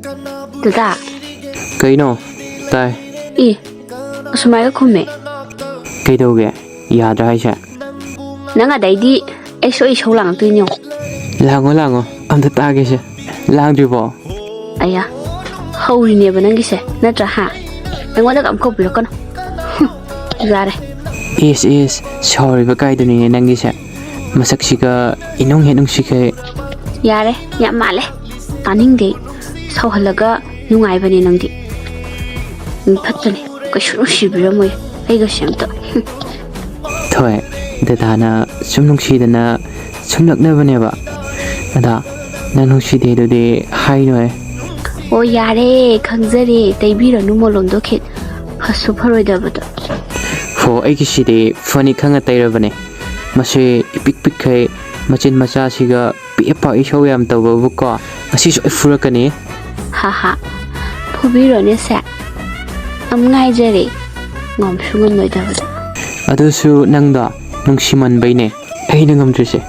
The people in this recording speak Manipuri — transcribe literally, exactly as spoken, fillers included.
ꯗꯗꯥ꯫ ꯀꯩꯅꯣ? ꯇꯥꯏ꯫ ꯑꯦ, ꯑꯁꯨꯃꯥꯏꯒ ꯈꯨꯝꯃꯦ꯫ ꯀꯩꯗꯧꯒꯦ? ꯌꯥꯗ꯭ꯔꯥ ꯍꯥꯏꯁꯦ? ꯅꯪ ꯑꯗꯩꯗꯤ ꯑꯩ ꯁꯣꯏ ꯏꯁꯧ ꯂꯥꯡꯉꯛꯇꯣꯏꯅꯤ ꯌꯦꯡꯉꯣ꯫ ꯂꯥꯡꯉꯣ, ꯂꯥꯡꯉꯣ, ꯑꯝꯇ ꯇꯥꯒꯦꯁꯦ꯫ ꯂꯥꯡꯗ꯭ꯔꯤꯕꯣ? ꯑꯌꯥ, ꯍꯧꯔꯤꯅꯦꯕ ꯅꯪꯒꯤꯁꯦ, ꯅꯠꯇ꯭ꯔꯥ? ꯍꯥ? ꯑꯩꯉꯣꯟꯗꯒ ꯑꯃꯨꯛ ꯀꯧꯕꯤꯔꯛꯀꯅꯨ꯫ ꯍꯨꯝ, ꯌꯥꯔꯦ꯫ ꯏꯁ, ꯏꯁ, ꯁꯥꯎꯔꯤꯕ ꯀꯥꯏꯗꯨꯅꯤꯅꯦ ꯅꯪꯒꯤꯁꯦ꯫ ꯃꯁꯛꯁꯤꯒ ꯏꯅꯨꯡ ꯍꯦꯛ ꯅꯨꯡꯁꯤꯈꯩ꯫ ꯌꯥꯔꯦ, ꯌꯥꯝ ꯃꯥꯜꯂꯦ꯫ ꯇꯥꯅꯤꯡꯗꯦ꯫ ꯁꯥꯎꯍꯜꯂꯒ ꯅꯨꯡꯉꯥꯏꯕꯅꯦ ꯅꯪꯗꯤ꯫ ꯃꯤ ꯐꯠꯇꯅꯦ꯫ ꯀꯩꯁꯨ ꯅꯨꯡꯁꯤꯕꯤꯔꯝꯃꯣꯏ ꯑꯩꯒꯁꯦ ꯑꯝꯇ꯫ ꯍꯨꯝ꯫ ꯊꯣꯏ, ꯗꯗꯥꯅ ꯁꯨꯝ ꯅꯨꯡꯁꯤꯗꯅ ꯁꯨꯝ ꯂꯛꯅꯕꯅꯦꯕ꯫ ꯑꯗ ꯅꯪ ꯅꯨꯡꯁꯤꯗꯦ ꯑꯗꯨꯗꯤ ꯍꯥꯏꯅꯣꯍꯦ꯫ ꯑꯣ, ꯌꯥꯔꯦ, ꯈꯪꯖꯔꯦ꯫ ꯇꯩꯕꯤꯔꯅꯨ ꯃꯣꯂꯣꯝꯗꯣ ꯈꯤꯠ꯫ ꯐꯁꯨ ꯐꯔꯣꯏꯗꯕꯗ꯫ ꯍꯣ, ꯑꯩꯒꯤꯁꯤꯗꯤ ꯐꯅꯤ ꯈꯪꯅ ꯇꯩꯔꯕꯅꯦ꯫ ꯃꯁꯤ ꯏꯄꯤꯛ ꯄꯤꯛꯈꯩ ꯃꯆꯤꯟ ꯃꯆꯥꯁꯤꯒ ꯄꯤꯛꯑꯦ ꯄꯥꯛ ꯏꯁꯧ ꯌꯥꯝ ꯇꯧꯕꯕꯨꯀꯣ꯫ ꯉꯁꯤ ꯁꯣꯏ ꯐꯨꯔꯛꯀꯅꯤ꯫ ꯍꯥ ꯍꯥ꯫ ꯐꯨꯕꯤꯔꯣꯅꯦ ꯁꯦ꯫ ꯌꯥꯝ ꯉꯥꯏꯖꯔꯦ꯫ ꯉꯝꯁꯨ ꯉꯝꯂꯣꯏꯗꯕꯗ꯫ ꯑꯗꯨꯁꯨ ꯅꯪꯗꯣ ꯅꯨꯡꯁꯤꯃꯟꯕꯩꯅꯦ ꯑꯩꯅ ꯉꯝꯗ꯭ꯔꯤꯁꯦ꯫